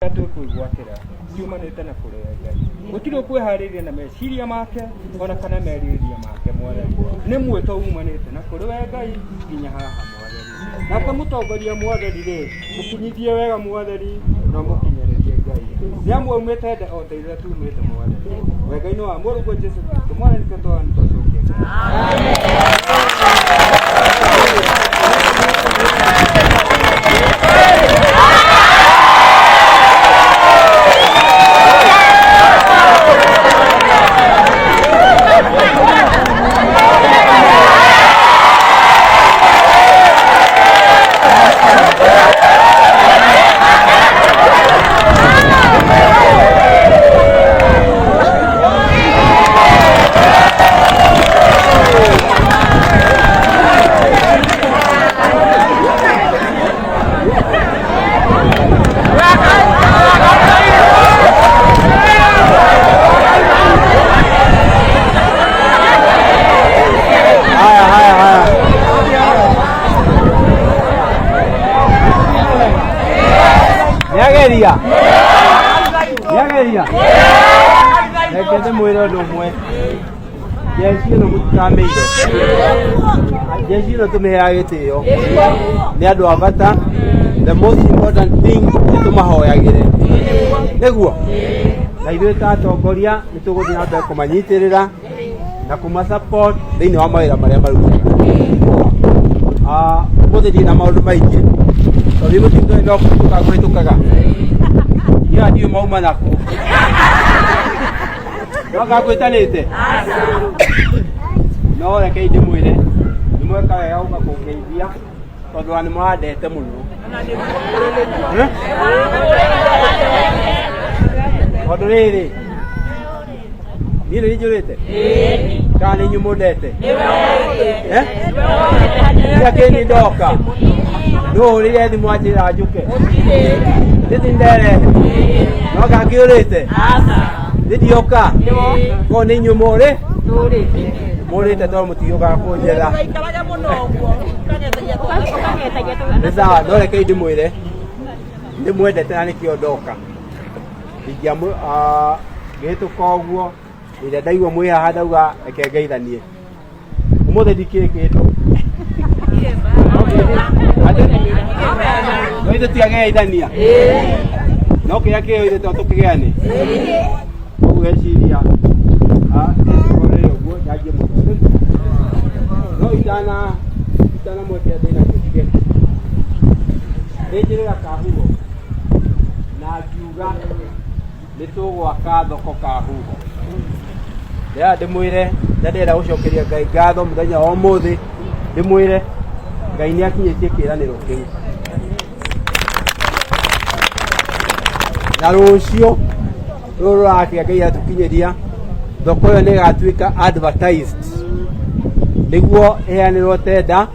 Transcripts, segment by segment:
Twĩkwĩgwatĩra ciumanĩte na kũrĩa Ngai. Gũtirĩ ũkwĩharĩria na meciria make ona kana merirĩria make, Mwathani. Nĩ mwĩto umanĩte na kũrĩ we Ngai nginya haha, Mwathani. Nake mũtongoria, Mwathani rĩ, mũkinyithie wega, Mwathani, na ũmũkinyĩrĩrie Ngai. Nĩ amu aumĩte nda o ta ithuĩ tumĩte, Mwathani. Wega-inĩ wa Mũrũguo Jesu Kristo, Mwathani, tũtwaga nĩ twacokia. Haya, haya, haya. Nĩageria. Nĩageria. Reke ndĩmwĩre ũndũ ũmwe. Jeshi ĩno mũtikamĩire. Jeshi ĩno tũmĩheaga gĩtĩo. Nĩ andũ a bata. The most important thing nĩ tũmahoyagĩre. Nĩguo. Na ithuĩ ta atongoria nĩ tũgũthiĩ na mbere kũmanyitĩrĩra na kũma support thĩinĩ wa mawĩra marĩa marutaga. Ah, ũmũthĩ ndirĩ na maũndũ maingĩ tondũ mũtitũ no kũhĩtũka kũhĩtũkaga niĩ ndiũĩ mauma nakũ no ngangwĩtanĩte no rekei ndĩmwĩre nĩ mweka wega gũka kũngeithia tondũ wa nĩ mũrandete mũno. Eh? Tondũ rĩrĩ niĩ nĩ njũrĩte kana nĩ inyuĩ mũndete? Eh? Nĩ kĩni ndoka nũ hũrĩire thimũ anjĩra njũke nĩthi nderehe no ngangĩũrĩte nĩ ndioka ko nĩ inyuĩ mũrĩ mũrĩte tondũ mũtiũkaga kũnjetha. Ndũgaikarage mũno ũguo ũkang'etagia Nĩ sawa, no rekei ndĩmwĩre nĩ mwendete na nĩkĩo ndoka ngĩhĩtũka ũguo rĩrĩa ndaigua mwĩ haha ndauga reke ngeithanie. Ũmũthĩ ndikĩrĩ kĩndũ no ithuĩ tiageithania no kĩrĩa kĩo ithuĩ to tũkĩgeane koguo eciria ĩkorere ũguo njanjie mũno no itana mwekĩra ndĩna kĩtige nĩnjĩrĩga kahuho na ngiuga nĩ tũgwaka thoko kahuho. Ndĩrenda ndĩmwĩre na ndĩrenda gũcokeria Ngai ngatho mũthenya wa ũmũthĩ, ndĩmwĩre Ngai nĩ akinyĩtie kĩĩranĩro kĩu na rũciũ rũrũ rũrakĩa Ngai atũkinyĩria thoko ĩyo nĩ ĩgatuĩka advertised nĩguo ĩheanĩrwo tenda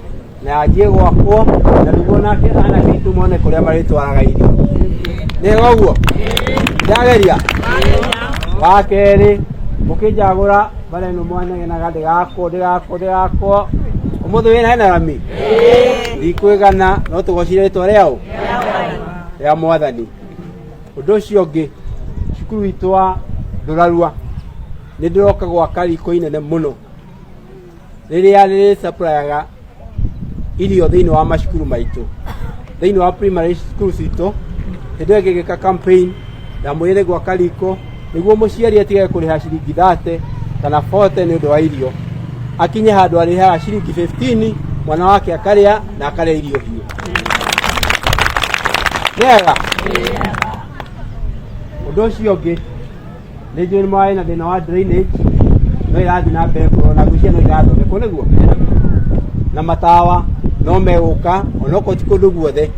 na yanjie gwakwo na nĩguo nake anake aitũ mone kũrĩa marĩtwaraga irio. Nĩ ũguo ndageria wa kerĩ mũkĩnjagũra bara ĩno mwanegenaga ndĩgakwo ndĩgakwo ndĩgakwo ũmũthĩ wĩna hena rami ndikwĩgana no tũgocire rĩtwa rĩao rĩa Mwathani. Ũndũ ũcio ũngĩ, cukuru witũ wa Ndũrarua nĩ ndĩroka gwaka riko inene mũno rĩrĩa rĩrĩ irio thĩinĩ wa macukuru maitũ, thĩinĩ wa primary school citũ. Hĩndĩ ĩyo ngĩgĩka campaign ndamwĩrire gwaka riko nĩguo mũciari atigage kũrĩha ciringi 30 kana 40 nĩ ũndũ wa irio, akinye handũ arĩhaga ciringi 15, mwana wake akarĩa na akarĩa irio hiũ. Nĩwega. Ũndũ ũcio ũngĩ, nĩ njũĩ nĩ marĩ na thĩna wa drainage no ĩrathiĩ na mbere kũrora na ngwĩciria no irathondekwo nĩguo na matawa no megũka onokorwo ti kũndũ guothe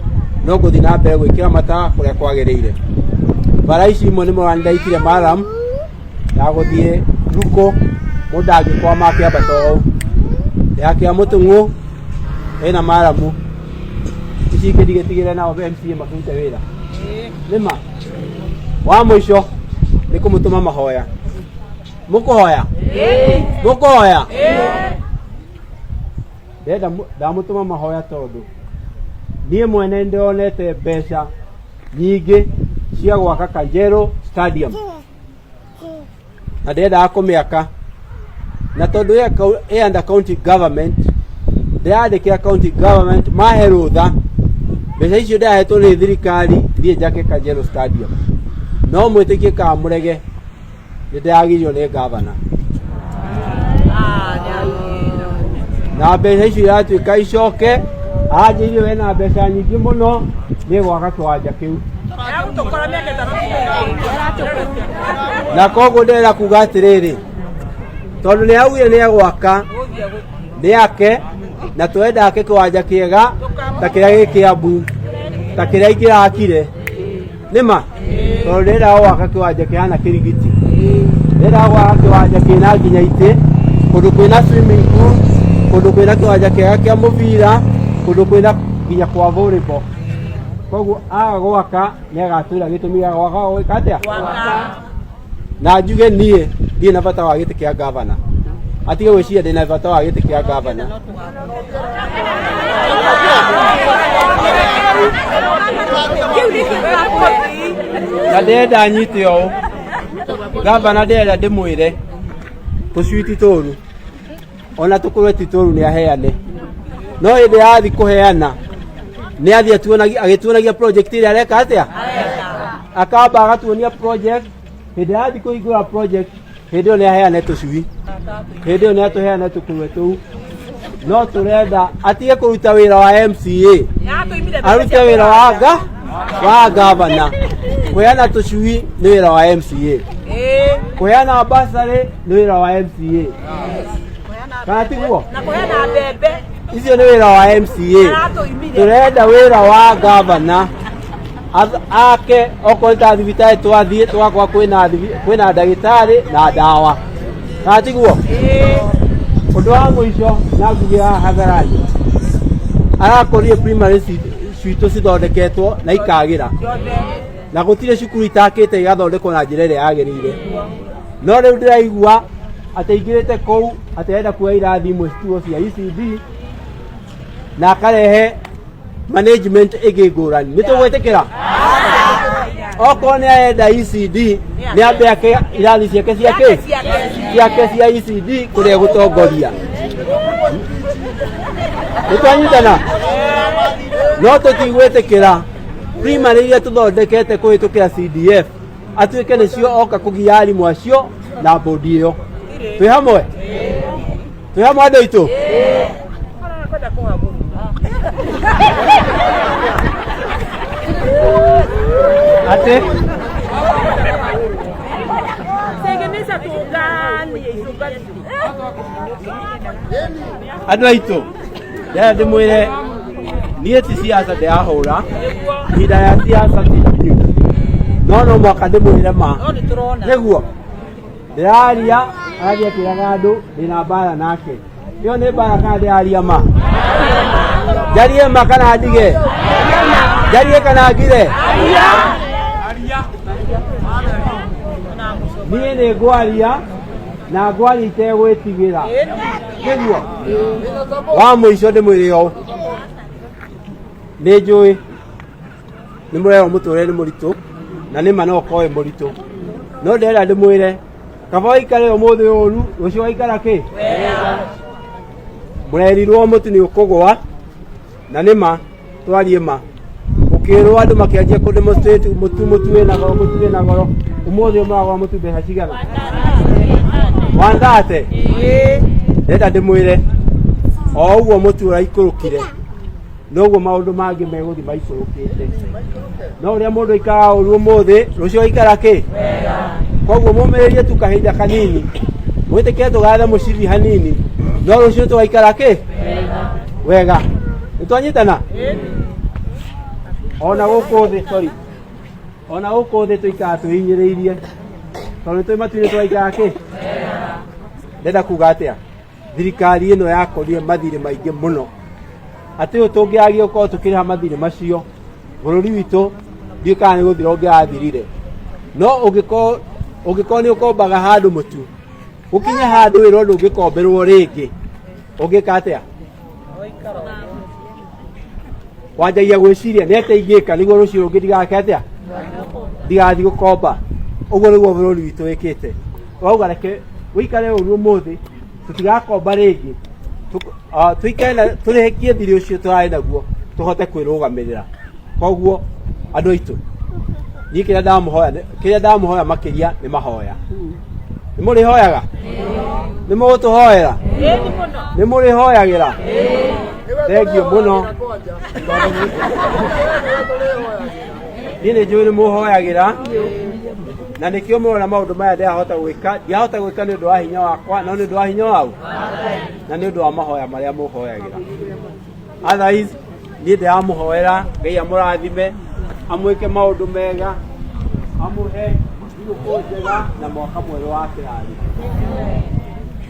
no ngũthiĩ na mbere gwĩkĩra matawa kũrĩa kwagĩrĩire. Bara ici imwe nĩ mũrona nĩndaitire maram ya gũthiĩ Ruko, mũndũ ndangĩkwama akĩambata ũũ ya kĩa mũtũng'ũ ĩna maramu ici ingĩ ndigĩtigĩre nao MCA makĩrute wĩra nĩma. Wa mũico nĩ kũmũtũma mahoya mũkũhoya mũkũhoya ndenda ndamũtũma mahoya tondũ niĩ mwene nĩndĩronete mbeca nyingĩ Cia gwaka Kajero Stadium na ndendaga kũmĩaka na tondũ ĩ under county government, ndĩrandĩkĩra county government mahe rũtha mbeca icio ndĩrahetwo nĩ thirikari thiĩ njake Kajero Stadium. No mwĩtĩkie kana mũrege, nĩ ndĩragirio nĩ gavana na mbeca icio iratuĩka icoke. Anjĩire we na mbeca nyingĩ mũno nĩ gwaka kĩwanja kĩu. Agũtũkora mĩaka 5. Na koguo ndĩrenda kuga atĩrĩrĩ, tondũ nĩ augire nĩ egwaka, nĩ ake na twenda ake kĩwanja kĩega ta kĩrĩa gĩ Kĩambu, ta kĩrĩa ingĩrakire nĩma, tondũ ndĩrenda gwaka kĩwanja kĩhana kĩrigiti, ndĩrenda gwaka kĩwanja kĩna nginya itĩ, kũndũ kwĩna swimming pool, kũndũ kwĩna kĩwanja kĩega kĩa mũbira, kũndũ kwĩna nginya kwa volleyball. Koguo aga gwaka nĩ agatwĩra gĩtũmi gĩa gwaka gwĩka atĩa. Na njuge niĩ ndirĩ na bata wa gĩtĩ kĩa gavana, atige gwĩciria ndĩ na bata wa gĩtĩ kĩa gavana. Kĩu nĩkĩo tũrakũthi. Na ndĩrenda nyite ũũ gavana, ndĩrenda ndĩmwĩre tũcui ti tũru, ona tũkũrwe ti tũru, nĩ aheane. No hĩndĩ yathi kũheana nĩ athiĩ agĩtuonagia project ĩrĩa areka atĩa, akamba agatuonia project. Hĩndĩ yathi kũhingũra project, hĩndĩ ĩyo nĩ aheane tũcui, hĩndĩ ĩyo nĩ atũheane tũkũrwe tũu. No tũrenda atige kũruta wĩra wa MCA, Atũimire mbeca arute cia wĩra wa kĩwanja. Wa gavana. Kũheana tũcui nĩ wĩra wa MCA, kũheana basarĩ nĩ wĩra wa MCA, kana tiguo? Na kũheana mbembe. Icio nĩ wĩra wa MCA. Aratũimire. Tũrenda wĩra wa gavana ake okorwo nĩ ta thibitarĩ, twathiĩ tũgakora kwĩna ndagĩtarĩ na ndawa, kana tiguo? Ũndũ wa mũico na nguge haha hadharani, arakorire primary citũ cithondeketwo na ikagĩra na gũtirĩ cukuru itakĩte igathondekwo na njĩra ĩrĩa yagĩrĩire. No rĩu ndĩraigua atĩ aingĩrĩte kũu atĩ arenda kuoya irathi imwe cituo cia ECD na akarehe management ĩngĩ ngũrani. Nĩ tũgwĩtĩkĩra? Okorwo nĩ arenda ECD, nĩ ambe ake irathi ciake cia kĩ ciake cia ECD kũrĩa gũtongoria. Nĩ twanyitana? No tũtigwĩtĩkĩra primary iria tũthondekete kũhĩtũkĩra CDF atuĩke nĩcio oka kũgia arimũ acio na bodi ĩyo. Twĩ hamwe, twĩ hamwe andũ aitũ. Kwenda kũhagũrwo. Atĩ Tengeneza tuunganie icungani. Andũ aitũ, ndĩrenda ndĩmwĩre niĩ ti siasa ndĩrahũra, ihinda rĩa siasa ti ikinyu, no no mwaka ndĩmwĩre ma. No nĩ tũrona. Nĩguo ndĩraria, arathiĩ akĩraga andũ ndĩna mbara nake. Ĩyo nĩ mbara kana ndĩraria ma? Njarie ma kana ndige? Njarie kana ngire? Niĩ nĩ ngwaria na ngwaria itegwĩtigĩra. Nĩguo wa mũico ndĩmwĩre ũũ, nĩ njũĩ nĩ mũrerwo mũtũrĩre nĩ mũritũ, na nĩ ma no ũkorwo wĩ mũritũ, no ndĩrenda ndĩmwĩre kaba waikare ũmũthĩ ũru, rũciũ waikara kĩ. Mũrerirwo mũtu nĩ ũkũgũa, na nĩ ma twarie ma, ũkĩrwo andũ makĩanjia kũ demonstrate mũtu, mũtu wĩna goro, mũtu wĩna goro. Ũmũthĩ mũragũra mũtu mbeca cigana? 130. Ndĩrenda ndĩmwĩre o ũguo mũtu ũraikũrũkire, noguo maũndũ mangĩ megũthiĩ maikũrũkĩte. No ũrĩa mũndũ aikaraga ũru ũmũthĩ, rũciũ aikara kĩ. Koguo mũmĩrĩrie tu kahinda kanini, mwĩtĩkĩre tũgathe mũcibi hanini, no rũciũ tũgaikara kĩ wega. Nĩ twanyitana? Ona gũkũ thĩ, sorry, ona gũkũ thĩ tũikara twĩhinyĩrĩirie, tondũ twĩ matu-inĩ tũgaikara kĩ. Ndenda kuga atĩa? Thirikari ĩno yakorire mathirĩ maingĩ mũno, atĩ ũyũ tũngĩagia gũkorwo tũkĩrĩha mathirĩ macio, bũrũri witũ ndiũĩ kana nĩ gũthira ũngĩrathirire. No ũngĩkorwo nĩ ũkombaga handũ mũtu, gũkinye handũ wĩrwo ndũngĩkomberwo rĩngĩ, ũngĩka atĩa? Wanjagia gwĩciria nĩ atĩa ingĩka nĩguo rũciũ rũngĩ ndigake atĩa. Ndigathiĩ gũkomba. Ũguo nĩguo bũrũri witũ wĩkĩte. Wauga reke wĩikare ũru ũmũthĩ, tũtigakomba rĩngĩ. Tũikare na tũrĩkie thirĩ ũcio tũrarĩ naguo, tũhote kwĩrũgamĩrĩra. Koguo andũ aitũ, niĩ kĩrĩa ndamũhoya, kĩrĩa ndamũhoya makĩria nĩ mahoya. Nĩ mũrĩhoyaga? Nĩ mũgũtũhoera? Nĩ mũrĩhoyagĩra? Thengiũ mũno. Niĩ nĩ njũĩ nĩ mũhoyagĩra na nĩkĩo mũrona maũndũ maya ndĩrahota gwĩka. Ndiahota gwĩka nĩ ũndũ wa hinya wakwa, no nĩ ũndũ wa hinya wau na nĩ ũndũ wa mahoya marĩa mũhoyagĩra. Otherwise niĩ ndĩramũhoera Ngai amũrathime, amwĩke maũndũ mega, amũhe thigũkũ njega na mwaka mwerũ wa kĩrathimo.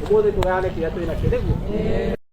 Ũmũthĩ tũgayane kĩrĩa twĩ nakĩo, nĩguo?